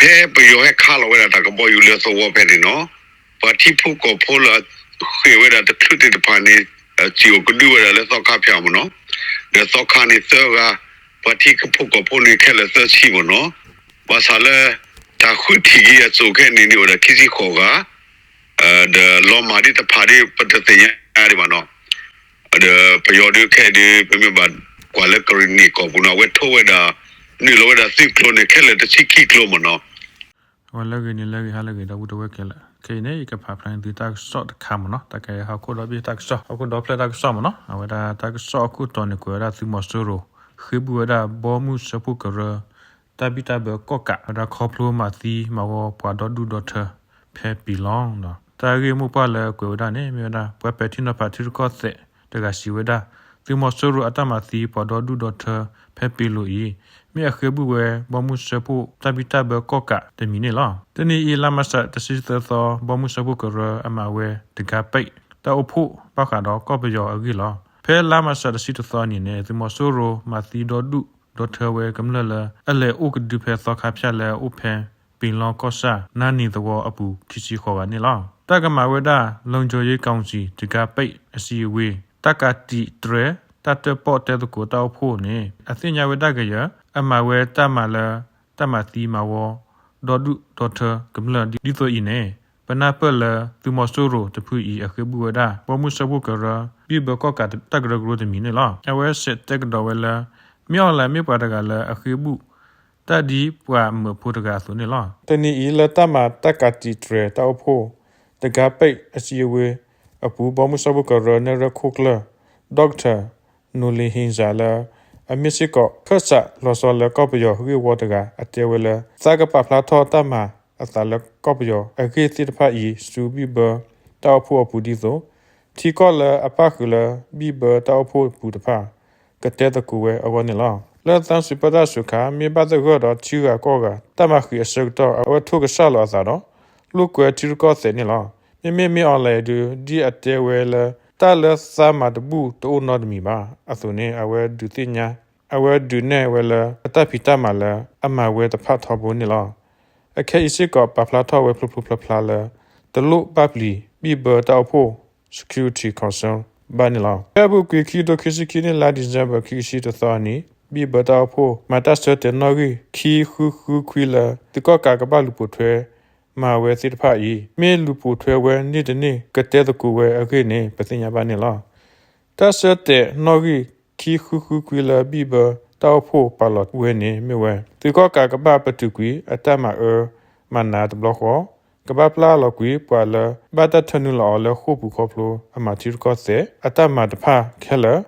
ဖဲပယီၤဟဲခးလီၤဝဲဒၣ်တၢ်ကဘီယူၤလၢသဝီဖဲန့ၣ်နီၤ, ပှၤထံဖိကီၢ်ဖိလၢဃ့ၢ်ဝဲဒၣ်တချုးသ့ၣ်တဖၣ်န့ၣ် စံၣ်အိၣ်ကဒုဝဲဒၣ်လၢသီခါဖၠၣ်မ့ၢ်နီၤ, ဒီးသီခါန့ၣ်သၢဂၤ, ပှၤထံဖိကီၢ်ဖိန့ၣ်ခဲလၢာ်သၢဆံမ့ၢ်နီၤ, ဘၣ်ဆၣ်လၢ တၢ်ဃုထံၣ်က့ၤအစိၣ်ခဲအံၤန့ၣ်န့ၣ်အိၣ်ဒီးခံဆံဃိးဂၤ ဒီးလီၤမၢ်ဒ်တဖၣ်ဒ်ပတသ့ၣ်ညါဒံးဘၣ်နီၤ, ဒီးပယီၤဒုးခဲအံၤဒုး ပမ့ၢ်ဘၣ်ကွၢ်လၢကရ့ၣ်နံၣ်ကီၢ်ပူၤနီၤ အဝဲထိဝဲဒၣ် နုာ်လီၤဝဲဒၣ်သုးကျိၤန့ၣ် ခဲလၢာ်တဆံခံကျိၤမ့ၢ်နီၤ. အဝဲလၢအဂ့ၤန့ၣ်လၢအဂ့ၤ ဟါလၢအဂ့ၤ ဒီပုၢ်ဝဲၢ်ခဲလၢာ်, ခဲအံၤန့ၣ် ယကဖးဖျါန့ၢ်သုတၢ်ကစီၣ်တခါမ့ၢ်နီၤ, တၢ်ကဟီၣ်ခိၣ်ဒီဘ့ၣ်တၢ်ကစီၣ် ဟီၣ်ခိၣ်ဒီဖျၢၣ်တၢ်ကစီၣ်မ့ၢ်နီၤ, အဝဲဒၣ်တၢ်ကစီၣ်အခိၣ်တီန့ၣ် ကွဲးဝဲဒၣ်သုးမီၤစိရိၤ ဃ့ၢ်ဘူၣ်ဝဲဒၣ်ဘီမုၢ်စၢဖှိၣ်ကရၢ တၢ်ဘံၣ်တၢ်ဘၢကီၣ်ကး ဝဲဒၣ်ခီဖျိမၤသံမၤဝီပှၤဒီဒူၣ်ဒီထၢ ဖဲပံၤလီၤ, တၢ်ဂ့ၢ်မိၢ်ပှၢ်လၢကွဲးဝဲဒၣ်န့ၣ် မ့ၢ်ဝဲဒၣ် ပှၤပဲာ်ထံနီၤဖးထံရူၢ်ကီၢ်သဲးတဂၤစံးဝဲဒၣ် သုးမီၤစိရိၤအတၢ်မၤသံပှၤဒီဒူၣ်ဒီထၢဖဲပံၤလီၤအံၤ မ့ၢ်အဃ့ၢ်ဘူၣ်ဝဲဘီမုၢ်စၢဖှိၣ်တၢ်ဘံၣ်တၢ်ဘၢကီၣ်ကးတမံၤန့ၣ်လီၤ. တနံၤအံၤ လါမၢ်ၡး တဆံသၢသီ ဘီမုၢ်စၢဖှိၣ်ကရၢအမၤဝဲတဂၤပဲး တၢ်အိၣ်ဖှိၣ်ဘၣ်ဃးဒီးကီၢ်ပယီၤအဂ့ၢ်လီၤ. ဖဲလါမၢ်ၡး တဆံတသီအနံၤန့ၣ် သုးမီၤစိရိၤမၤသံဒီဒူၣ်ဒီထၢဝဲကမျၢၢ်လၢ အလဲၤအိၣ်ကဒုဖဲသီခါဖၠၣ်လၢအအိၣ်ဖဲ ပံၤလီကီၢ်ဆၣ် နါနံၤသဝီအပူၤ ခံဆံဃိးဂၤန့ၣ်လီၤ. တၢ်ကမၤဝဲဒၣ် လုံခြုံရေးကောင်စီ တဂၤပဲး အစည်းအဝေး တၢ်ကးတံာ်တြဲၤ တၢ်တၢၣ်ပီၣ်တဲသကိးတၢ်အိၣ်ဖှိၣ်န့ၣ် အသ့ၣ်ညါဝဲဒၣ်ကယဲၢ် အမၤဝဲတၢ်မၤလၢ တၢ်မၤသံမၤဝီ ဒီဒူၣ်ဒီထၢကမျၢၢ်ဒ်သိးအံၤန့ၣ် ပနၢ်ပၢၢ်လၢသုးမီၤစိရိၤတဖုအံၤအဃ့ၢ်ဘူၣ်ဝဲဒၣ် ဘီမုၢ်စၢဖှိၣ်ကရၢ ဘံၣ်ဘၢကီၣ်ကးတၢ်ကရၢကရိတမံၤန့ၣ်လီၤ. အဝဲစဲးတဲကဒီးဝဲလၢ မ့ၢ်အီၤလဲၣ် မ့ၢ်ပှၤတဂၤလၢအဃ့ၢ်ဘူၣ် တၢ်ဒ်ပှၤမၢဖိတဂၤအသိးန့ၣ်လီၤ. တနံၤအံၤလၢတၢ်မၤတၢ်ကးတံာ်တြဲၤတၢ်အိၣ်ဖှိၣ် တဂၤပဲး အစည်းအဝေးအပူၤ ဘီမုၢ်စၢဖှိၣ်ကရၢ နဲၣ်ရွဲၣ်ခိၣ်ကျၢၢ် Doctor Noor Hijra လၢ အမ့ၢ်စ့ၢ်ကီး ခၢၣ်စးလီၤဆီလၢကီၢ်ပယီၤဂ့ၢ်ဝီတဂၤ အတဲဝဲလၢ သးကပာ်ဖျါထီၣ်တၢ်မၤအသးလၢကီၢ်ပယီၤအဂ့ၢ်သ့ၣ်တဖၣ်အံၤ ဆူဘံၣ်ဘၢတၢ်အိၣ်ဖှိၣ်အပူၤဒ်သိး ထံကီၢ်လၢအပၣ်ဃုာ်လၢဘံၣ်ဘၢတၢ်အိၣ်ဖှိၣ်အပူၤတဖၣ် ကတဲသကိးဝဲအဂီၢ်န့ၣ်လီၤ. လၢသးစူၤပၢတၢ်စူၤခါ မ့ၢ်ဘၣ်သဂၢၢ်ဒီးထံဂၤကီၢ်ဂၤ တၢ်မၤဃံးအဆၢကတီၢ် အဝဲထိၣ်ကစၢ်လီၤအသးဒီး လိာ်ကွဲထံရူၢ်ကီၢ်သဲးန့ၣ်လီၤ. မ့မ့ၢ်မ့ၢ်အီၤလဲၣ်ဒုး ဒ်အတဲဝဲလၢ တၢ်လၢသးမၤတဘူၣ်တအိၣ်နီတမံၤဘၣ်အသိးန့ၣ် အဝဲဒုးသ့ၣ်ညါ အဝဲဒုးနဲၣ်ဝဲလၢ အတၢ်ဖံးတၢ်မၤလၢအမၤဝဲတဖၣ်ထီဘိန့ၣ်လီၤ. အခဲအံၤစ့ၢ်ကီး ပာ်ဖျါထီၣ်ဝဲဖျိဖျိဖျါဖျါလၢ တလိၣ်ဘၣ်ပျံၤဘံၣ်ဘၢတၢ်အိၣ်ဖှိၣ် Security Council ဘၣ်န့ၣ်လီၤ. ဖဲအပူၤကွံာ် ခံကထိခံဆံခံနံၣ် လါဒံၣ်စဲဘၢၣ် ခံကထိတသီအနံၤ ဘံၣ်ဘၢတၢ်အိၣ်ဖှိၣ် မၤတၢ်ဆၢတဲာ်နီၣ်ဂံၢ် ခံဃုဃုခွံလၢ သုးကီၣ်ကးကဘၣ်လူၤပိာ်ထွဲ မၤဝဲသ့ၣ်တဖၣ်အံၤ မ့ၢ်လူၤပိာ်ထွဲဝဲန့ၢ်တန့ၢ် ကတဲသကိးဝဲအဂ့ၢ်န့ၣ် ပသ့ၣ်ညါဘၣ်န့ၣ်လီၤ. တၢ်ဆၢတဲာ်နီၣ်ဂံၢ် ခံဃုဃုခွံလၢဘံၣ်ဘၢတၢ်အိၣ်ဖှိၣ်ပာ်လီၤဝဲန့ၣ်မ့ၢ်ဝဲ သုးကီၣ်ကးကဘၣ်ပတုာ်ကွံာ် အတၢ်မၤအၢမၤနးတဘျီဃီ, ကဘၣ်ပျၢ်လီၤကွံာ်ပှၤလၢ ဘၣ်တၢ်ထၢနုာ်လီၤအီၤလၢဃိာ်ပူၤခီဖျိ အမၤထံရူၢ်ကီၢ်သဲး အတၢ်မၤတဖၣ်ခဲလၢာ်,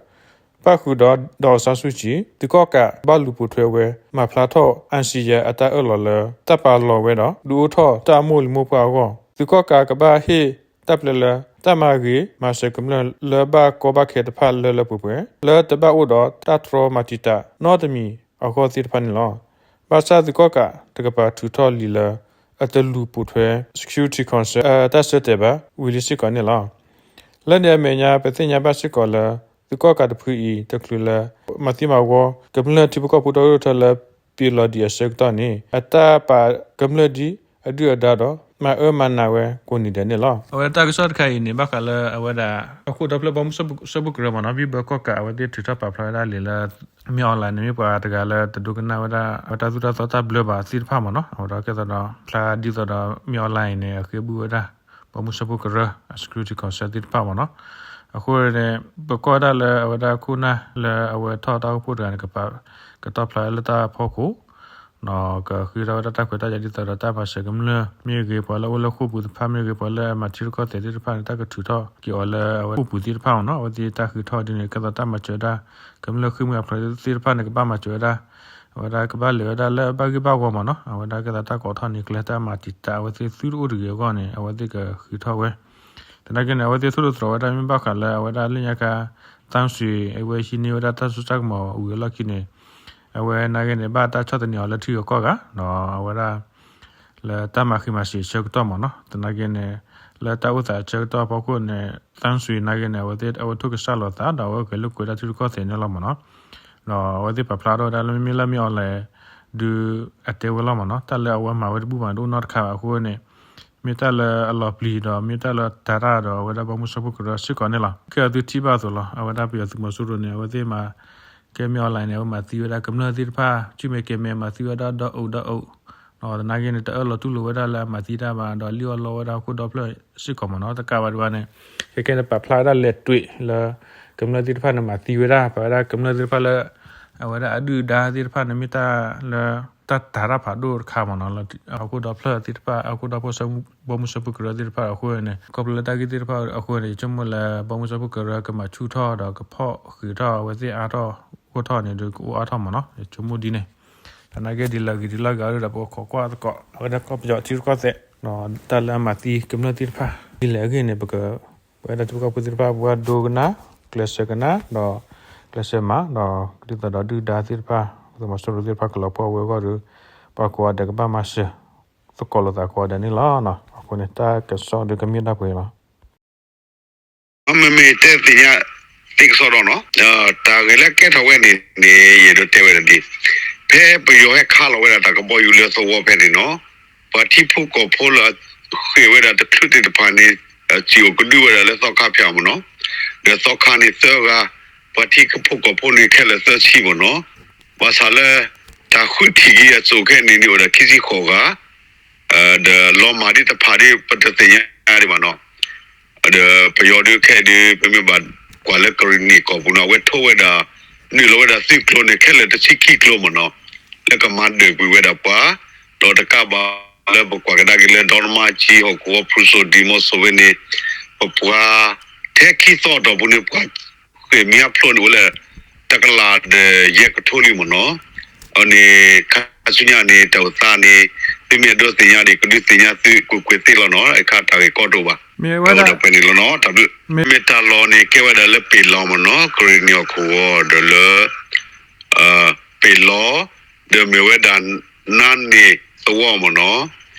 ပၣ်ဃုာ်ဒီး ဒေါ်အောင်ဆန်းစုကြည် သုးကီၣ်ကးဘၣ်လူၤပိာ်ထွဲဝဲ မၤဖျါထီၣ် အၣ်စံၣ်ယဲ အတၢ်အၢၣ်လီၤလၢ တၢ်ပာ်လီၤဝဲဒီး ဒုးအိၣ်ထီၣ်တၢ်အမိၢ်လံၤမိၢ်ပှၢ်အဂီၢ်, သုးကီၣ်ကးကဘၣ်ဟ့ၣ်တၢ်ပျဲလၢ တၢ်မၤဂ့ၤမၤစၢၤကမျၢၢ်လၢဘၣ်ကီဘၣ်ခဲတဖၣ်လၢလၢပှဲၤပှဲၤ လၢတဘၣ်အိၣ်ဒီးတၢ်တြီမၤတံာ်တာ်နီတမံၤအဂီၢ်သ့ၣ်တဖၣ်န့ၣ်လီၤ. ဘၣ်ဆၣ်သုးကီၣ်ကး တကပၤထုးထီၣ်လံာ်လၢ အတလူၤပိာ်ထွဲ Security Council အတၢ်ဆၢတဲာ်ဘၣ် ဝံၤလံစ့ၢ်ကီးန့ၣ်လီၤ. လၢန့ၣ်အမဲာ်ညါ ပသ့ၣ်ညါဘၣ်စ့ၢ်ကီးလၢ သုးကီၣ်ကးတဖုအံၤ တချုးလၢ မၤသံမၤဝီ ကမျၢၢ်ထံဖိကီၢ်ဖိဒီဒူၣ်ဒီထၢလၢ ပံၤလီၤဒံးအဆၢကတီၢ်န့ၣ် အတၢ်ပာ်ကမျၢၢ်ဒ်အဒုၣ်အဒါဒီး မၤအၢမၤနးဝဲကိးနံၤဒဲးန့ၣ်လီၤ. အဝဲဒၣ်တၢ်ကစီၣ်တခါအံၤန့ၣ် ဘၣ်ဃးလၢအဝဲဒၣ် ဟီၣ်ခိၣ်ဒီဖျၢၣ်ဘီမုၢ်စၢဖှိၣ်ကရၢမ့ၢ်နီၤ ဘံၣ်ဘၢကီၣ်ကး အဝဲသ့ၣ်ထုးထီၣ်ပာ်ဖျါဝဲဒၣ်လံာ်လၢ မ့ၢ်အီၣ်လဲၣ်န့ၣ် မ့ၢ်ပှၤတဂၤလၢတဒိကနၣ်ဝဲဒၣ် အဝဲတၢ်သိၣ်တၢ်သီတၢ်ဘျၢဘၣ်သ့ၣ်တဖၣ်မ့ၢ်နီၤ အဝဲဒၣ်ကဲသိးဒီး ဖျါဒ်သိးဒီး မ့ၢ်အီၣ်လဲၣ်အံၤန့ၣ် အဃ့ၢ်ဘူၣ်ဝဲဒၣ် ဘီမုၢ်စၢဖှိၣ်ကရၢ အ security council သ့ၣ်တဖၣ်မ့ၢ်နီၤ အဃိန့ၣ် ပကွၢ်ဒၣ်လၢအဝဲဒၣ်ခိၣ်နၢ်လၢအဝဲထီၣ်တၢ်အိၣ်ဖှိၣ်တဂၤန့ၣ် ကပာ် ကတီၢ်ဖျါလၢတၢ်ဖီခိၣ် ကဃ့ထီၣ်ဝဲဒၣ်တၢ်ခွဲးတၢ်ယာ်ဒ်သိးဒီးတၢ်မၤစၢၤကမျၢၢ် မ့ၢ်ဂ့ၤပှၤလၢအိၣ်လၢဃိာ်ပူၤသ့ၣ်တဖၣ် မ့ၢ်ဂ့ၤပှၤလၢအမၤထံရူၢ်ကီၢ်သဲးသ့ၣ်တဖၣ်န့ၣ် တၢ်ကထုးထီၣ်က့ၤအီၤလၢအဝဲဃိာ်ပူၤသ့ၣ်တဖၣ်မ့ၢ်နီၤ အဝဲသ့ၣ်တၢ်ဃ့ထီၣ်ဒ်န့ၣ် ကဲသိးတၢ်မၤစၢၤဝဲဒၣ် ကမျၢၢ်ဃ့ၢ်မှံဟးဖျိးသ့ၣ်တဖၣ်န့ၣ် ကဘၣ်မၤစၢၤဝဲဒၣ် အဝဲဒၣ်ကဘၣ်လဲၤဝဲဒၣ်လၢဘၣ်ဂ့ၢ်ဘၣ်ဝီမ့ၢ်နီၤ အဝဲဒၣ်ကဲသိးတၢ်ကိးထီၣ်န့ၢ်ကျဲတၢ်မၤတံာ်တာ် အဝဲသ့ၣ်သုတအိၣ်တဂ့ၤအဂီၢ်န့ၣ် အဝဲသ့ၣ်ကဃ့ထီၣ်ဝဲ သနာ်က့န့ၣ် အဝဲသ့ၣ်သိၣ်လိသတြီၤဝဲဒၣ်မ့ၢ်ဘၣ်ဃးလၢအဝဲဒၣ်လၢညါခါ သန်းရွှေ အဝဲဟံးန့ၢ်ဝဲဒၣ်တၢ်စိတၢ်ကမီၤဝံၤအလီၢ်ခံန့ၣ် အဝဲနာ်က့န့ၣ် ဘၣ်တၢ်ဆီၣ်သနံးအီၤလၢထံဂၤကီၢ်ဂၤ ဒီးအဝဲဒၣ် လၢတၢ်မၤဃံမၤစံးအဆၢကတီၢ်မ့ၢ်နီၤ သနာ်က့န့ၣ် လၢတၢ်အိၣ်သးအဆၢကတီၢ်အဖီခိၣ်န့ၣ် သန်းရွှေ နာ်က့န့ၣ် အဝဲသ့ၣ်အဝဲထိၣ်ကစၢ်လီၤသး ဒီးအဝဲဂဲၤလိာ်ကွဲဒၣ်ထံရူၢ်ကီၢ်သဲးန့ၣ်လီၤမ့ၢ်နီၤ ဒီးအဝဲသ့ၣ်ပာ်ဖျါထီၣ်ဝဲဒၣ်လၢမ့မ့ၢ်လၢမ့ၢ်အီၣ်လဲၣ် ဒုးအတဲဝဲလီၤမ့ၢ်နီၤ, တၢ်လၢအဝဲမၤဝဲတဘူၣ်ဘၣ်န့ၣ် တအိၣ်နီတခါဘၣ်အဃိန့ၣ်, မ့ၢ်တၢ်လၢအလီၤပျံၤဒီး မ့ၢ်တၢ်လၢတၤတၢ်ဒီး အဝဲဒၣ်ဘီမုၢ်စၢဖှိၣ်ကရၢစ့ၢ်ကီးန့ၣ်လီၤ. ခဲအံၤသုထံၣ်ဘၣ်အသိးလီၤ, အဝဲဒၣ်ပယီၤသုးမီၤစိရိၤန့ၣ် အဝဲသ့ၣ်မၤ ကဲမ့ၢ် online န့ၣ် အဝဲမၤသံဝဲဒၣ်ကမျၢၢ်သ့ၣ်တဖၣ်, ဆူၣ်မဲာ်ကဲမဲာ်မၤသံဝဲဒၣ်ဒီအိၣ်ဒီအိၣ်, ဒီးသနာ်က့န့ၣ် တအၢၣ်လီၤတူၢ်လိာ်ဝဲဒၣ်လၢအမၤသံတၢ်ဘၣ်, ဒီးလံၣ်အီၣ်လီအီၣ်ဝဲဒၣ်ဟီၣ်ခိၣ်ဒီဖျၢၣ်စ့ၢ်ကီးမ့ၢ်နီၤ. တကးဘၣ်ဒံးဘၣ်န့ၣ်, ခဲခဲန့ၣ် ပာ်ဖျါဝဲဒၣ်လဲၤတွံးလၢ ကမျၢၢ်သ့ၣ်တဖၣ်န့ၣ် မၤသံဝဲဒၣ်, ပာ်ဝဲဒၣ်ကမျၢၢ်သ့ၣ်တဖၣ်လၢ အဝဲဒၣ်အဒုၣ်အဒါသ့ၣ်တဖၣ်န့ၣ် မ့ၢ်တၢ်လၢ တၢ်တၤတၢ်ဖးဒိၣ်တခါမ့ၢ်နီၤ, လၢဟီၣ်ခိၣ်ဒီဖျၢၣ်သ့ၣ်တဖၣ်, ဟီၣ်ခိၣ်ဒီဖျၢၣ် ဘီမုၢ်စၢဖှိၣ်ကရၢသ့ၣ်တဖၣ်အဃိန့ၣ်, ခီဖျိလၢတၢ်ဂ့ၢ်သ့ၣ်တဖၣ်အဃိန့ၣ်, ယဆိကမိၣ်လၢဘီမုၢ်စၢဖှိၣ်ကရၢကမၤဆူၣ်ထီၣ်ဒီးကဖီၣ်ဃံးထီၣ်အဝဲသ့ၣ်အါထီၣ်အိၣ်ထီၣ်န့ၣ်ဒီး ကအိၣ်အါထီၣ်မ့ၢ်နီၤ, ယဆိကမိၣ်ဒ်န့ၣ်. သနာ်က့ဒ်လဲၣ်ဂ့ၤဒ်လဲၣ်ဂ့ၤဒီး ပကခိးကွၢ်သကိး အဝဲဒၣ်ကီၢ်ပယီၤထံရူၢ်ကီၢ်သဲး, တၢ်လၢအမၤသံကမျၢၢ်သ့ၣ်တဖၣ် ဒ်လဲၣ်အဂ့ၢ်န့ၣ် ပက ပဝဲဒၣ်ထံဖိကီၢ်ဖိသ့ၣ်တဖၣ် ပှၤဒိကနၣ်, ကျဲးစၢးကနၣ်, ဒီးကျဲးစၢးမၤ, ဒီးဒ်သိးဒီးဒုၣ်ဒါသ့ၣ်တဖၣ်, သုးမီၤစိရိၤသ့ၣ်တဖၣ် ကလီၤပှီၢ်ဝဲအဂီၢ်ဒီး, ပှၤကိးဂၤဒဲးကဘၣ်မၤစၢၤသကိးလိာ်သးကိးဂၤဒဲးန့ၣ်လီၤ. အဃိန့ၣ် တၢ်ကစီၣ်ဒုးကမ့ၢ်ဒၣ်ပှဲၤလီၤ. မ့မ့ၢ်တဲသ့ၣ်ညါသ့ကစီဒီးနီၤ, တၢ်ဂ့ၢ်လၢကဲထီၣ်ဝဲန့ၣ်န့ၣ် ယအဲၣ်ဒိးတဲဝဲဒၣ်ဒ်, ဖဲပယီၤဟဲခးလီၤဝဲဒၣ်တၢ်ကဘီယူၤလၢသဝီဖဲန့ၣ်နီၤ, ပှၤထံဖိကီၢ်ဖိလၢအဃ့ၢ်ဝဲဒၣ်တချုးသ့ၣ်တဖၣ်န့ၣ်, စံၣ်အိၣ်ကဒုဝဲဒၣ်လၢသီခါဖၠၣ်မ့ၢ်နီၤ, ဒီးသီခါန့ၣ်သၢဂၤ, ပှၤထံဖိကီၢ်ဖိန့ၣ်ခဲလၢာ်သၢဆံမ့ၢ်နီၤ, ဘၣ်ဆၣ်လၢ တၢ်ဃုထံၣ်က့ၤအစိၤခဲအံၤန့ၣ်န့ၣ် အိၣ်ဒီးခံဆံဃိးဂၤ ဒီးလီၤမၢ်ဒ်တဖၣ်ဒီး ပတသ့ၣ်ညါဒံးဘၣ်နီၤ. ဒီးပယီၤဒုးခဲအံၤဒီး ပမ့ၢ်ဘၣ်ကွၢ်လၢကရံၣ်နံၣ်ကီၢ်ပူၤန့ၣ် အဝဲထိဝဲဒၣ် နုာ်လီၤဝဲဒၣ်သုးကျိၤန့ၣ် ခဲလၢာ်တဆံခံကျိၤမ့ၢ်နီၤ, လၢကမၤဒၢၣ်ကွံာ်ဝဲဒၣ်ပှၤ, ဒီးတကးဘၣ်လၢပကွၢ်ကဒါက့ၤလၢ ဒီနမါကၠံ ဟီၣ်ကဝီၤဖရူစိၣ် ဒံၣ်မီၤစိၣ်ဖဲန့ၣ်, ပပှၤ ထဲခံသီအတီၢ်ပူၤန့ၣ် ပှၤဃ့ၢ်မံၤအဖျိန့ၣ်အိၣ်လၢ တကလးဒီးယဲၢ်ကထိလံမ့ၢ်နီၤ. အန့ၣ် ခါဆူညါန့ၣ် တၢ်အိၣ်သးန့ၣ် သုမ့ၢ်အဲၣ်ဒိးသ့ၣ်ညါန့ၣ် ကဒုးသ့ၣ်ညါသုကွ့ၢ်ကွ့ၢ်သ့လီၤနီၤ, အခါတၢ်ဂ့ၢ်ကီတအိၣ်ဘၣ်. မ့ၢ်ဝဲဒၣ်ပှဲၤန့ၣ်လီၤနီၤ, တၢ်ဘျုး. မ့ၢ်တၢ်လီၢ်န့ၣ်ကဲဝဲဒၣ်လၢပ့ၤလီၤမ့ၢ်နီၤ, ကရံၣ်နံၣ်ဟီၣ်ကဝီၤဒီးလၢ ပ့ၤလီၤ, ဒီးမ့ၢ်ဝဲဒၣ် နါန့ၢ်သဝီမ့ၢ်နီၤ.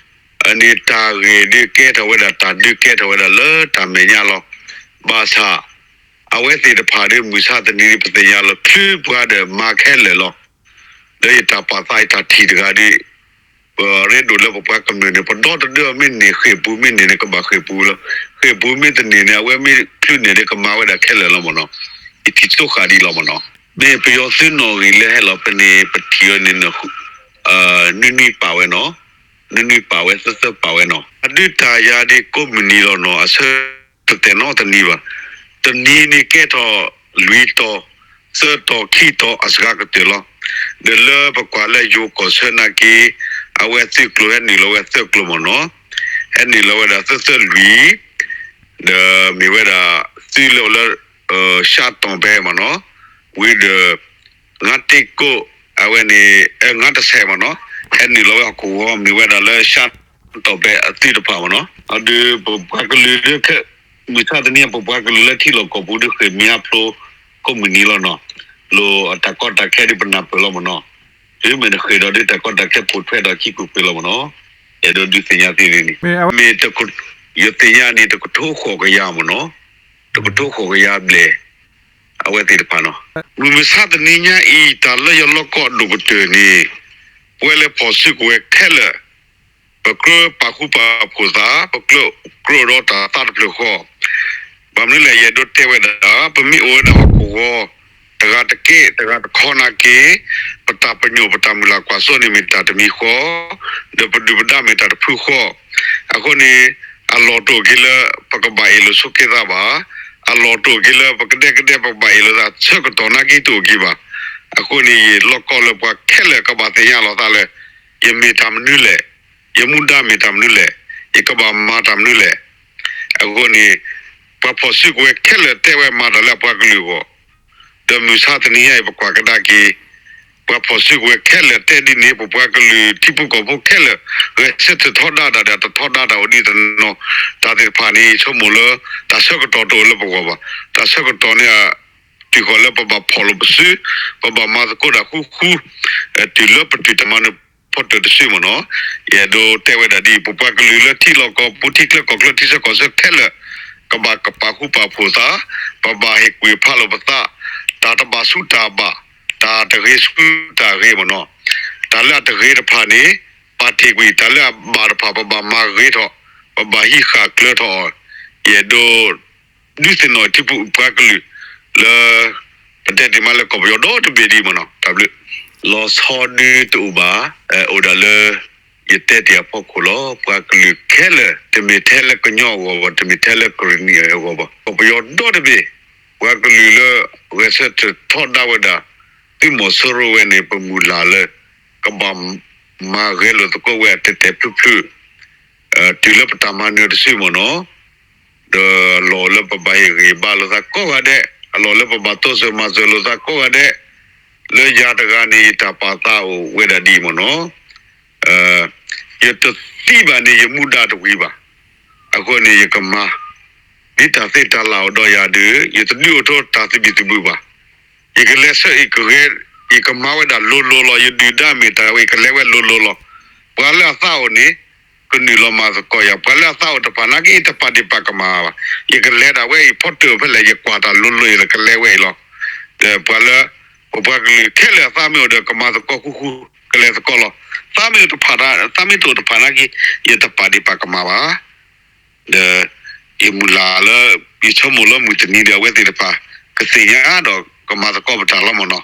အန့ၣ်တၢ်ဂ့ၢ်ဒုးကဲထီၣ်ဝဲဒၣ် တၢ်ဒုးကဲထီၣ်ဝဲဒၣ်လၢတၢ်မဲာ်ညါလီၤ. ဘၣ်ဆၣ် အဝဲသ့ၣ်တဖၣ်ဒီး မုၢ်ဆါတနံၤန့ၣ် ပသ့ၣ်ညါလီၤ ချုးပှၤဒီးမၤခဲလၢာ်လီၤ. ဒီးယတၢ်ပာ်သးယတၢ်ထံၣ်တဂၤဒီး ပရ့ဒိၣ်လၢပပှၤကမျၢၢ်န့ၣ် ပဒီတဒၢမ့ၢ်န့ၢ်ဃ့ၢ်ပူၤမ့ၢ်န့ၢ်န့ၣ် ကဘၣ်ဃ့ၢ်ပူၤလီၤ. ဃ့ၢ်ပူၤမ့ၢ်တန့ၢ်န့ၣ် အဝဲမ့ၢ်ချုးန့ၢ်ဒီးကမၤဝဲဒၣ်ခဲလၢာ်လီၤမ့ၢ်နီၤ. ယထံၣ်ဆိဃာ်ဒ်လီၤမ့ၢ်နီၤ. မ့ၢ်ပယီၤသုးနီၣ်ဂံၢ်လၢဟဲလီၤဖဲန့ၣ် ပထံၣ်အီၤန့ၣ် နွံနွံပာ်ဝဲနီၤ. နွံနွံပာ်ဝဲ သၢသၢပာ်ဝဲနီၤ. အဒုးတၢ်ယၤဒ်ကိးမုၢ်နံၤလီၤနီၤ အဆၢတတဲာ်နီတနံၤဘၣ်. တနံၤန့ၣ်ကဲထီၣ်လွံၢ်တီၤ သၢတီၤ ခံတီၤ အစှၤကတၢၢ်လီၤ. ဒီးလၢပကွၢ်လၢယိၤကီၢ်ဆၢနာ်က့ အဝဲသုးကျိၤဟဲနုာ်လီၤဝဲသၢကျိၤမ့ၢ်နီၤ. ဟဲနုာ်လီၤဝဲဒၣ်သၢသၢလွံၢ် ဒီးမ့ၢ်ဝဲဒၣ်သုးလၢအိၣ်လၢ ရှါတီၢ်ဘဲမ့ၢ်နီၤ, ဝံၤဒီး ငါးတ့ကိး အဝဲန့ၣ် ငါးတဆဲးမ့ၢ်နီၤ, ဟဲနုာ်လီၤဝဲဟီၣ်ခိၣ်ဂီၤ မ့ၢ်ဝဲဒၣ်လၢရှါတီၢ်ဘဲအသုးတဖၣ်မ့ၢ်နီၤ. အဒုးပပှၤကလုာ်ဒုးခဲ မုၢ်ဆါတနံၤ ပပှၤကလုာ်လၢထံလီၢ်ကီၢ်ပူၤဒုးဃ့ၢ်မံၤအဖျိ ကိးမုၢ်နံၤလီၤနီၤ. လိၣ်အတၢ်ကီတၢ်ခဲဒုးပနၢ်ပၢၢ်လီၤမ့ၢ်နီၤ. တုၤမ့ၢ်နဃ့ၢ်ဒီးဒုးတၢ်ကီတၢ်ခဲပိာ်ထွဲဒီးခံကွ့ၢ်ကွ့ၢ်လီၤမ့ၢ်နီၤ. အဲၣ်ဒိးဒုးသ့ၣ်ညါသ့န့ၣ် မ့ၢ် ယသ့ၣ်ညါန့ၣ် တကထိဃိးကယၤမ့ၢ်နီၤ. တကထိဃိးကယၤဘျဲၣ် အဝဲသ့ၣ်တဖၣ်နီၤ. မုၢ်မဆါတနံၤညါအံၤ တၢ်လၢယလီၢ်ကီၢ်အဒိၣ်ကတၢၢ်န့ၣ် ပဝဲလၢဖီၣ်စုကဝဲၤခဲလၢာ် ပကြၢးပာ်ဃူပာ်ဖိးသး, ပကြၢးကြၢးဒီးတၢ်သးတဖျၢၣ်ဃီ. ဘၣ်မနုၤလဲၣ် ယအဲၣ်ဒိးတဲဝဲဒၣ် ပမ့ၢ်အိၣ်ဝဲဒၣ်ဟီၣ်ခိၣ်ဂီၤ တဂၤတက့ၢ် တဂၤတခီနာ်က့ ပတၢ်ပညိၣ်ပတၢ်မုၢ်လၢ်ကွၢ်စိန့ၣ်မ့ၢ်တၢ်တမံၤဃီ, ဒီးပဒုၣ်ပဒါမ့ၢ်တၢ်တဖုဃီ. အဃိန့ၣ် အလီၢ်တအိၣ်က့ၤလၢ ပကဘၣ်အ့ၣ်လိာ်ဆိးက့သးဘၣ်. အလီၢ်တအိၣ်က့ၤလၢ ပကဒဲကဒဲ ပကဘၣ်အ့ၣ်လိာ်သးဆၢကတီၢ်နာ်က့တအိၣ်က့ၤဘၣ်. အဃိန့ၣ် ယလီၢ်ကီၢ်လၢပှၤခဲလၢာ်ကဘၣ်သ့ၣ်ညါလီၤသးလၢ ယမ့ၢ်တၢ်မနုၤလဲၣ်, ယမူဒါမ့ၢ်တၢ်မနုၤလဲၣ်, ယကဘၣ်မၤတၢ်မနုၤလဲၣ်. အဃိန့ၣ် ပှၤဖီၣ်စုကဝဲၤခဲလၢာ်တဲဝဲမၤတၢ်လၢအပှၤကလုာ်အဂီၢ် ဒီးမုၢ်ဆါတနံၤညါအံၤ ပကွၢ်ကဒါက့ၤ ပှၤဖီၣ်စုကဝဲၤခဲလၢာ်တဲဒ်န့ၣ် ပပှၤကလုာ်ထံဖိကီၢ်ဖိခဲလၢာ် ဂဲၤဆၢထၢၣ်ထီဒါတၢ်ဒီး တထီဒါတၢ်အိၣ်ဒ်တနီၤ. တၢ်သ့ၣ်တဖၣ်န့ၣ် ယဆိကမိၣ်လၢ တၢ်ဆၢကတီၢ်တအိၣ်လၢပဂီၢ်ဘၣ်. တၢ်ဆၢကတီၢ်န့ၣ် တုၤဃီၤလၢပဘၣ်ဖီၣ်လိာ်ပစု, ပဘၣ်မၤသကိးတၢ်ဃူဃူ, တုၤလၢပတုၤတၢ်မၤနၢၤဖီတၢၢ်တစုမ့ၢ်နီၤ. ယအဲၣ်ဒိးတဲဝဲဒၣ်ဒ်အံၤ ပပှၤကလုာ်လၢထံလီၢ်ကီၢ်ပူၤ ထံချၢကီၢ်ချၢ ထံဆၢကီၢ်ဆၢခဲလၢာ် ကဘၣ်ပာ်ဃူပာ်ဖိးသး, ပဘၣ်ဟ့ၣ်ကူၣ်ဖးလိာ်ပသး, တၢ်တဘၣ်ဆူးတၢ်ဘၣ်, တၢ်တဂ့ၤဆူးတၢ်ဂ့ၤမ့ၢ်နီၤ. တၢ်လၢအတဂ့ၤတဖၣ်န့ၣ် ပာ်တ့ၢ်ကွံာ်, တၢ်လၢအဘၣ်တဖၣ် ပဘၣ်မၤဂ့ၤထီၣ်, ပဘၣ်ဟံးဃာ်ကျၢၤထီၣ်အီၤ, ယအဲၣ်ဒိး ဒုးသ့ၣ်နီၣ်ထံပှၤကလုာ် လၢ ပတဲတ့ၢ်မးလၢကီၢ်ပယီၤဒီတဘ့ၣ်ဒ်မ့ၢ်နီၤ, တၢ်ဘျုး, လီၤဆီဒုတအိၣ်ဘၣ်, အိၣ်ဒၣ်လၢ ယတဲတ့ၢ်အဖီခိၣ်လီၤ. ပှၤကလုာ်ခဲလၢာ် တမ့ၢ်ထဲလၢကညီအဂီၢ်ဘၣ်, တမ့ၢ်ထဲလၢကရ့ၣ်နံၣ်အဂီၢ်ဘၣ်, ကီၢ်ပယီၤဒီတဘ့ၣ် ပှၤကလုာ်လၢ ဂဲၤဆၢထၢၣ်ထီဒါဝဲဒၣ် သုးမီၤစိရိၤဝဲန့ၣ် ပမုၢ်လၢ်လၢ ကဘၣ်မၤဂဲၤလိာ်သကိးဝဲအတဲာ်တဲာ်ဖျုးဖျုး, တုၤလၢပတၢ်မၤနၢၤတစုမ့ၢ်နီၤ, ဒီးအလီၢ်လၢပဘၣ်ဟ့ၣ်ဂံၢ်ဘါလိာ်သးကိးဂၤဒဲး, အလီၢ်လၢပဘၣ်တိစၢၤမၤစၢၤလိာ်သးကိးဂၤဒဲး, လၢယၤတဂၤန့ၣ် ယတၢ်ပာ်သးအိၣ်ဝဲဒၣ်ဒ်အံၤမ့ၢ်နီၤ, ယတသံဘၣ်န့ၣ် ယမူဒါတဝံၤဘၣ်. အဃိန့ၣ် ယကမၤ, ဒ်တၢ်သ့တၢ်လၢ်အိၣ်ဒီးယၤဒီး ယတဒုးအိၣ်ထီၣ်တၢ်သဘံၣ်သဘုၣ်ဘၣ်. ယကလဲၤဆၢအံၤကဂဲၤ, ယကမၤဝဲဒၣ်လိၤလိၤလီၤ. ယဒုၣ်ဒါမ့ၢ်တၢ်ဝဲ ယကလဲၤဝဲလိၤလိၤလီၤ. ပှၤလၢအသးအိၣ်န့ၣ် ကနုာ်လီၤမၤသကိးယၤ, ပှၤလၢအသးအိၣ်တဖၣ်နာ်က့ ယတပာ်ဒ့ၣ်ပာ်ကမၣ်ဘၣ်. ယကလဲၤဒၣ်ဝဲအံၤ ဖီတၢၣ်ဖဲလဲၣ် ယကွၢ်တၢ်လိၤလိၤ ယကလဲၤဝဲအံၤလီၤ. ဒီးပှၤလၢ ပပှၤကလုာ်ခဲလၢာ်အသးမ့ၢ်အိၣ်ဒီး ကမၤသကိးဃူဃူ ကလဲၤသကိးလီၤ. သးမ့ၢ်တဖၣ်, သးမ့ၢ်တအိၣ်တဖၣ်နာ်က့ ယတပာ်ဒ့ၣ်ပာ်ကမၣ်ဘၣ်. ဒီး ယမုၢ်လၢ်လၢ ယဆိကမိၣ်လၢမုၢ်တနံၤဒီး အဝဲသ့ၣ်တဖၣ် ကသ့ၣ်ညါဒီးကမၤသကိးပတၢ်လီၤမ့ၢ်နီၤ.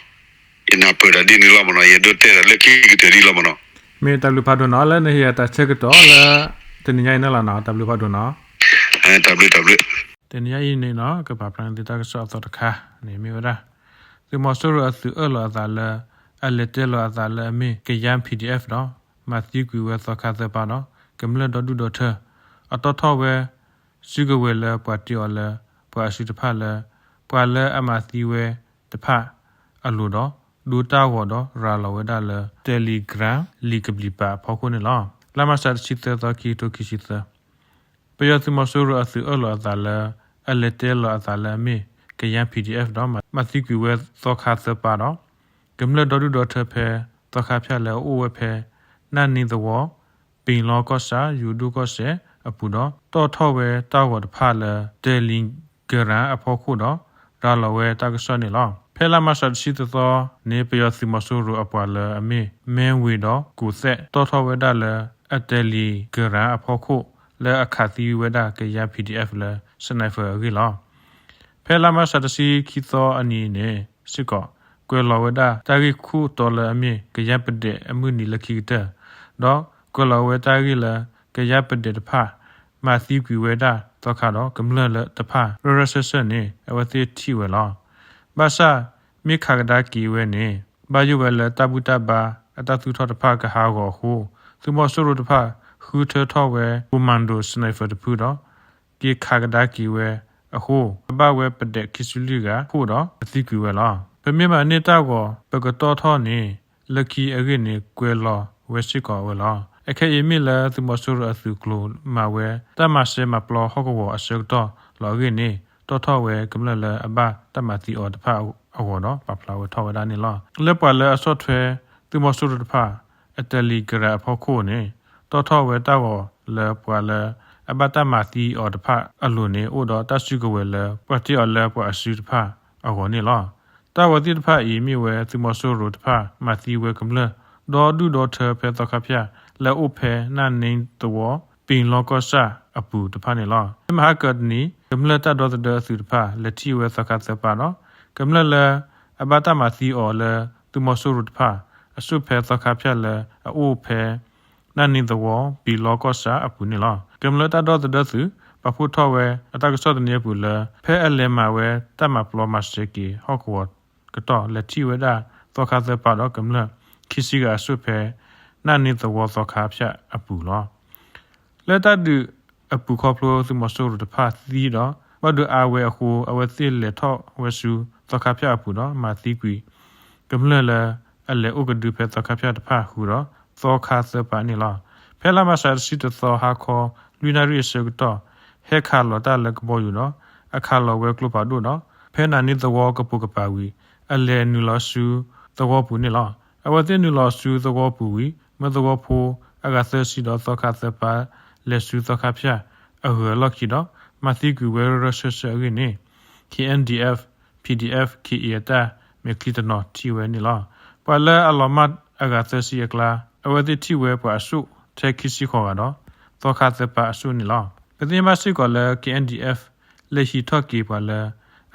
ယနၢ်ပၢၢ်တၢ်ဒ်န့ၣ်လီၤမ့ၢ်နီၤ. ယအဲၣ်ဒိးတဲဒၣ်လၢခံကတၢၢ်ဒ်လီၤမ့ၢ်နီၤ. မ့ၢ်တၢ်ဘျုးဖးဒိၣ်နီၤ လၢနဟ့ၣ်အတၢ်ဆၢကတီၢ်လၢ တနံၤညါအံၤန့ၣ်လီၤနီၤ. တၢ်ဘျုးဖးဒိၣ်နီၤ. တၢ်ဘျုး တၢ်ဘျုး. တနံၤညါအံၤန့ၣ်နီၤ ကပာ်ဖျါန့ၢ်သုတၢ်ကစီၣ်အသီတခါန့ၣ်မ့ၢ်ဝဲဒၣ် သုးမီၤစိရိၤအသုးအၢၣ်လီၤအသးလၢ အလဲၤတဲလီၤအသးလၢအမ့ၢ် ကယန်း PDF ဒီး မၤသံကွံာ်ဝဲသီခါသၢပၢ်ဒီး ကမျၢၢ်ဒီဒူၣ်ဒီထၢ အတီၣ်ထီၣ်ဝဲ စုကဝဲၤလၢပှၤတ့အီၤလၢ ပှၤအစုတဖၣ်လၢ ပှၤလၢအမၤသံဝဲတဖၣ်အလိၤဒီး ဒိတၢ်ဂီၤဒီးရၤလီၤဝဲဒၣ်လၢ Telegram လံာ်ကဘျံးပၤအဖီခိၣ်န့ၣ်လီၤ. လါမးရှးတဆံသၢသီ ခံကထိခံဆံသၢ ပယီၤသုးမီၤစိရိၤအသုးအၢၣ်လီၤအသးလၢ အလဲၤတဲလီၤအသးလၢအမ့ၢ် ကယန်း PDF ဒီး မၤသံကွံာ်ဝဲသီခါသၢပၢ်ဒီး ကမျၢၢ်ဒီဒူၣ်ဒီထၢဖဲသီခါဖၠၣ်လၢအအိၣ်ဝဲဖဲ နၢ်နံသဝီ ပ့ၤလီကီၢ်ဆၣ် ယူၤဒိၣ်ကီၢ်စဲၣ်အပူၤဒီး တီၣ်ထီၣ်ဝဲတၢ်ဂီၤတဖၣ်လၢ Telegram အဖီခိၣ်ဒီး ရၤလီၤဝဲတၢ်ကစီၣ်န့ၣ်လီၤ. ဖဲလါမးရှးတဆံသၢသီန့ၣ် ပယီၤသုးမီၤစိရိၤအပှၤလၢအမ့ၢ် မဲဝ့ၤဒီးကူးသဲး တီၣ်ထီၣ်ဝဲဒၣ်လၢ အ Telegram အဖီခိၣ် လၢအခးသံဝဲဒၣ်ကယန်း PDF လၢ sniper အဂ့ၢ်လီၤ. ဖဲလါမးရှးတဆံခံသီအနံၤန့ၣ်စ့ၢ်ကီး ကွဲးလီၤဝဲဒၣ်တၢ်ဂ့ၢ်ခိၣ်တီလၢအမ့ၢ် ကယန်း PDF အမုၢ်နံၤလၢခံကတၢၢ် ဒီးကွဲးလီၤဝဲတၢ်ဂ့ၢ်လၢ ကယန်း PDF တဖၣ် မၤသံကွံာ်ဝဲဒၣ်သီခါဒီးကမျၢၢ်လၢတဖၣ် ရၢရၢစၢၢ်စၢၢ်န့ၣ် အဝဲသ့ၣ်ထံၣ်ဝဲလီၤ. ဘၣ်ဆၣ် မ့ၢ်ခးကဒါက့ၤဝဲန့ၣ် ဘၣ်ယိၣ်ဝဲလၢတၢ်ဘူၣ်တၢ်ဘါအတၢ်သူၣ်ထီၣ်တဖၣ်ကဟးဂီၤအဃိ သုးမီၤစိရိၤတဖၣ် ဃုထၢထီၣ်ဝဲ commando sniper တဖုဒီး က့ၤခးကဒါက့ၤဝဲအဃိ ဘၣ်ဝဲ PDF ခံဆံလွံၢ်ဂၤဃိၣ်ဒီး အသံကွံာ်ဝဲလီၤ. ပမ့ၢ်မၤန့ၢ်တၢ်ဂီၤ ပကတီၣ်ထီၣ်န့ၣ် လၢခံအဂ့ၢ်န့ၣ် ကွဲးလီၤဝဲစ့ၢ်ကီးဝဲလီၤ. အခဲအံၤမ့ၢ်လၢသုးမီၤစိရိၤအသုးကျိၤမၤဝဲ တၢ်မၤစဲမၤပျီဟီၣ်ကဝီၤအဆၢကတီၢ်လီၤအဂ့ၢ်န့ၣ် တီၣ်ထီၣ်ဝဲကမျၢၢ်လၢအဘၣ်တၢ်မၤသံအီၤတဖၣ်အဂီၢ်ဒီး ပာ်ဖျါဝဲထီၣ်ဝဲဒၣ်န့ၣ်လီၤ. လၢပှၤလၢအဆီၣ်ထွဲ သုးမီၤစိရိၤတဖၣ် အ Telegram အဖီခိၣ်န့ၣ် တီၣ်ထီၣ်ဝဲတၢ်ဂီၤလၢပှၤလၢအဘၣ်တၢ်မၤသံအီၤတဖၣ်အလိၤန့ၣ် အိၣ်ဒီးတၢ်စုကဝဲၤလၢ ပှၤတ့အီၤလၢပှၤအစုတဖၣ်အဂီၢ်န့ၣ်လီၤ. တၢ်ဂီၤသ့ၣ်တဖၣ်အံၤမ့ၢ်ဝဲသုးမီၤစိရိၤတဖၣ်မၤသံဝဲကမျၢၢ် ဒီဒူၣ်ဒီထၢဖဲသီခါဖၠၣ် လၢအအိၣ်ဖဲနၢ်နံသဝီ ပ့ၤလီကီၢ်ဆၣ်အပူၤတဖၣ်န့ၣ်လီၤ. မဟါကတနံၤ ကမျၢၢ်တၢ်ဒီသဒၢအသုးတဖၣ် လဲၤထံၣ်ဝဲသီခါသၢပၢ်ဒီး ကမျၢၢ်လၢအဘၣ်တၢ်မၤသံအီၤလၢသုးမီၤစိရိၤတဖၣ် အစိၣ်ဖဲသီခါဖၠၣ်လၢအအိၣ်ဖဲ နၢ်နံသဝီ ပ့ၤလီကီၢ်ဆၣ်အပူၤန့ၣ်လီၤ. ကမျၢၢ်တၢ်ဒီသဒၢသုး ပာ်ဖှိၣ်ထီၣ်ဝဲအတၢ်ကစီၣ်သန့အပူၤလၢ ဖဲအလဲၤမၤဝဲတၢ်မၤပျီမၤစဲက့ၤဟီၣ်ကဝီၤကတီၢ် လဲၤထံၣ်ဝဲဒၣ်သီခါသၢပၢ်ဒီးကမျၢၢ် ခံဆံဂၤအစိၣ်ဖဲ နၢ်နံသဝီသီခါဖၠၣ်အပူၤလီၤ. လၢတၢ်ဒုးအပူၤခီဖျိသုးမီၤစိရိၤတဖၣ်သံဒီး ဘၣ်ဒိအါဝဲအဃိ အဝဲသ့ၣ်လဲၤထီၣ်ဝဲဆူသီခါဖၠၣ်အပူၤဒီး မၤသံကွံာ် ကမျၢၢ်လၢအလဲၤအိၣ်ကဒုဖဲသီခါဖၠၣ်တဖၣ်ဃုာ်ဒီး သီခါသၢပၢ်န့ၣ်လီၤ. ဖဲလါမးရှးတဆံတသီဟါခီ လွံၢ်နၣ်ရံၣ်အဆၢကတီၢ် ဟဲခးလီၤတၢ်လၢကဘီယူၤဒီး အခးလီၤဝဲကျိဖးဒိၣ်ဒီး ဖဲနၢ်နံသဝီကပိာ်ကပၤဝံၤ အလဲၤနုာ်လီၤဆူသဝီပူၤန့ၣ်လီၤ. အဝဲသ့ၣ်နုာ်လီၤဆူသဝီပူၤဝံၤ မၢသဝီဖိအဂၤသၢဆံဒီးသီခါသၢပၢ် လဲၤဆူသီခါဖၠၣ်အဂၢၤအလီၢ်ခံဒီး မၤသံကွံာ်ဝဲရၢရၢစၢၢ်စၢၢ်အဂ့ၢ်န့ၣ် KNDF PDF KA အတၢ်မဲာ်ချံတနီၤထံၣ်ဝဲန့ၣ်လီၤ. ပှၤလၢအလီၤမၢ် အဂၤသၢဆံအကျါ အဝဲသ့ၣ်ထံၣ်ဝဲပှၤအစိၣ်ထဲခံဆံဃိးဂၤဒီး သီခါသၢပၢ်အစိၣ်န့ၣ်လီၤ. ပသ့ၣ်ညါဘၣ်စ့ၢ်ကီးလၢ K N D F လဲၤဟံးထီၣ်က့ၤပှၤလၢ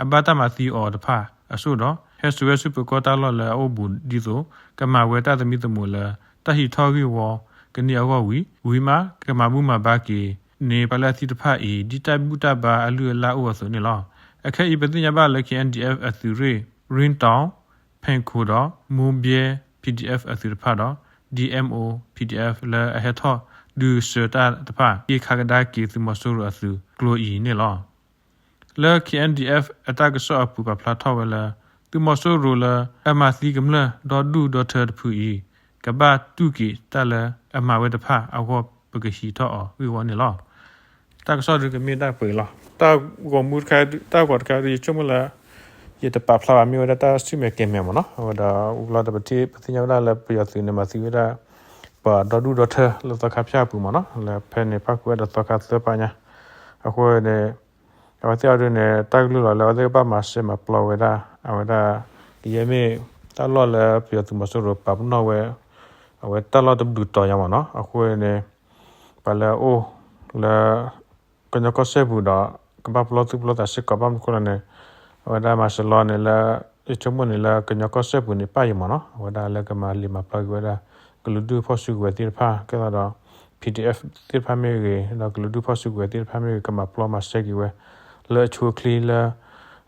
အဘၣ်တၢ်မၤသံအီၤတဖၣ်အစိၣ်ဒီး ဟဲစိာ်ဝဲဆူပၢၤကီၢ်တၢ်လီၢ်လၢအအိၣ်ဘူးဒ်သိး ကမၤဝဲတၢ်သမံသမိးလၢ တၢ်ဟံးထီၣ်ဂ့ၢ်ဝီကန့ၢ်အဂီၢ်ဝံၤ ဝံၤမး ကမၤဘူၣ်မၤဘါက့ၤန့ၢ်ပှၤလၢအသံတဖၣ်အံၤ ဒ်တၢ်ဘူၣ်တၢ်ဘါအလုၢ်အလၢ်အိၣ်အသိးန့ၣ်လီၤ. အခဲအံၤပသ့ၣ်ညါဘၣ်လၢ K N D F အသုးရ့ၣ် ရ့ၣ်တီၣ် ဖဲခိၣ်ဒီး မိၢ်ဘဲ P D F အသုးတဖၣ်ဒီး D M O P D F လၢအဟဲထီၣ်ဒုးစၢၤတၢ်တဖၣ် က့ၤခးကဒါက့ၤသုးမီၤစိရိၤအသုးကျိၤအံၤန့ၣ်လီၤ. လၢ K N D F အတၢ်ကစီၣ်အပူၤပာ်ဖျါထီၣ်ဝဲလၢ သုးမီၤစိရိၤလၢအမၤသံကမျၢၢ်ဒီဒူၣ်ဒီထၢတဖုအံၤ ကဘၣ်တူၢ်က့ၤတၢ်လၢအမၤဝဲတဖၣ်အဂီၢ် ပကဟံးထီၣ်အီၤဂ့ၢ်ဝီန့ၣ်လီၤ. တၢ်ကစီၣ်ဒုကမ့ၢ်တၢ်ပှဲၤလီၤ. တၢ်ဂီၤမူတခါ, တၢ်ဂီၤတခါဒု ယဆိကမိၣ်လၢ ယတပာ်ဖျါဘၣ် မ့ၢ်ဝဲဒၣ်တၢ်ဆူၣ်မဲာ်ကဲၤမဲာ်မ့ၢ်နီၤ. အဝဲဒီး အူလီၤတပထံၣ်ပသ့ၣ်ညါဝဲဒၣ်လၢပယီၤသုးန့ၣ် မၤသံဝဲဒၣ် ပှၤဒီဒူၣ်ဒီထၢလၢသီခါဖၠၣ်အပူၤမ့ၢ်နီၤ, လၢဖဲန့ၣ်ဖၣ်ကွံာ်ဝဲဒီးသီခါသၢပၢ်ညါ. အဃိန့ၣ် အဝဲသ့ၣ်အီၤဒုန့ၣ် တၢ်ကလုၢ်လီၤလၢအဝဲသ့ၣ်ကဘၣ်မၤစဲမၤပျီဝဲဒၣ် အဝဲဒၣ် ကယဲၢ်မ့ၢ်တၢ်လီၢ်လၢပယီၤသုးမီၤစိရိၤပာ်ပနီၣ်ဝဲ အဝဲတၢ်လီၢ်တဘျုးတီၤညါမ့ၢ်နီၤ. အဃိန့ၣ် ပှၤလၢအအိၣ်လၢ ကညီကီၢ်စဲၣ်ပူၤဒီး ကဘၣ်ပလီၢ်သူၣ်ပလီၢ်သးစ့ၢ်ကီး ဘၣ်မနုၤအဃိလဲၣ်န့ၣ် အဝဲဒၣ်မၤစၢၤလီၤန့ၣ်လၢ ယဆိကမိၣ်န့ၣ်လၢကညီကီၢ်စဲၣ်ပူၤန့ၣ် ပၣ်ယံၤမ့ၢ်နီၤ, အဝဲဒၣ်လၢကမၤလံာ်မၤပျီက့ၤဝဲဒၣ် ကလုာ်ဒူၣ်ဖီၣ်စုကဝဲၤသ့ၣ်တဖၣ် ကဲသိးဒီး P D F သ့ၣ်တဖၣ်မ့ၢ်ဂ့ၤ ဒီးကလုာ်ဒူၣ်ဖီၣ်စုကဝဲၤသ့ၣ်တဖၣ်မ့ၢ်ဂ့ၤ ကမၤပျီမၤစဲက့ၤဝဲ လၢအဆိအချ့လၢ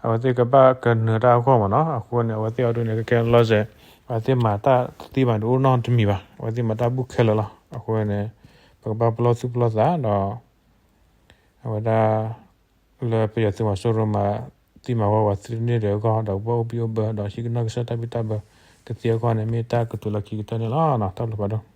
အဝဲသ့ၣ်ကဘၣ်ကနၢၤတၢ်အဂီၢ်မ့ၢ်နီၤ. အဃိန့ၣ် အဝဲသ့ၣ်အီၤဒုန့ၣ် ကကဲလီၤစဲး အဝဲသ့ၣ်မၤတၢ်သ့မးန့ၣ် အိၣ်နီတမံၤဘၣ်, အဝဲသ့ၣ်မၤတၢ်ဘူၣ်ခဲလၢာ်လီၤ. အဃိန့ၣ် ပကဘၣ်ပလီၢ်သူၣ်ပလီၢ်သးဒီး အဝဲဒၣ် လၢပယီၤသုးမီၤစိရိၤမၤသံမၤဝီပှၤသုးန့ၢ်ဒံးအဂီၢ် ဒီးကဘၣ်အိၣ်ဘံၣ်အိၣ်ဘၢ ဒီးဟံးကနီၣ်ကစၢ်တၢ်ဘံၣ်တၢ်ဘၢကသ့အဂီၢ်န့ၣ် မ့ၢ်တၢ်ကတိၤလၢခံကတၢၢ်န့ၣ်လီၤ. တၢ်ဘျုးဖးဒိၣ်.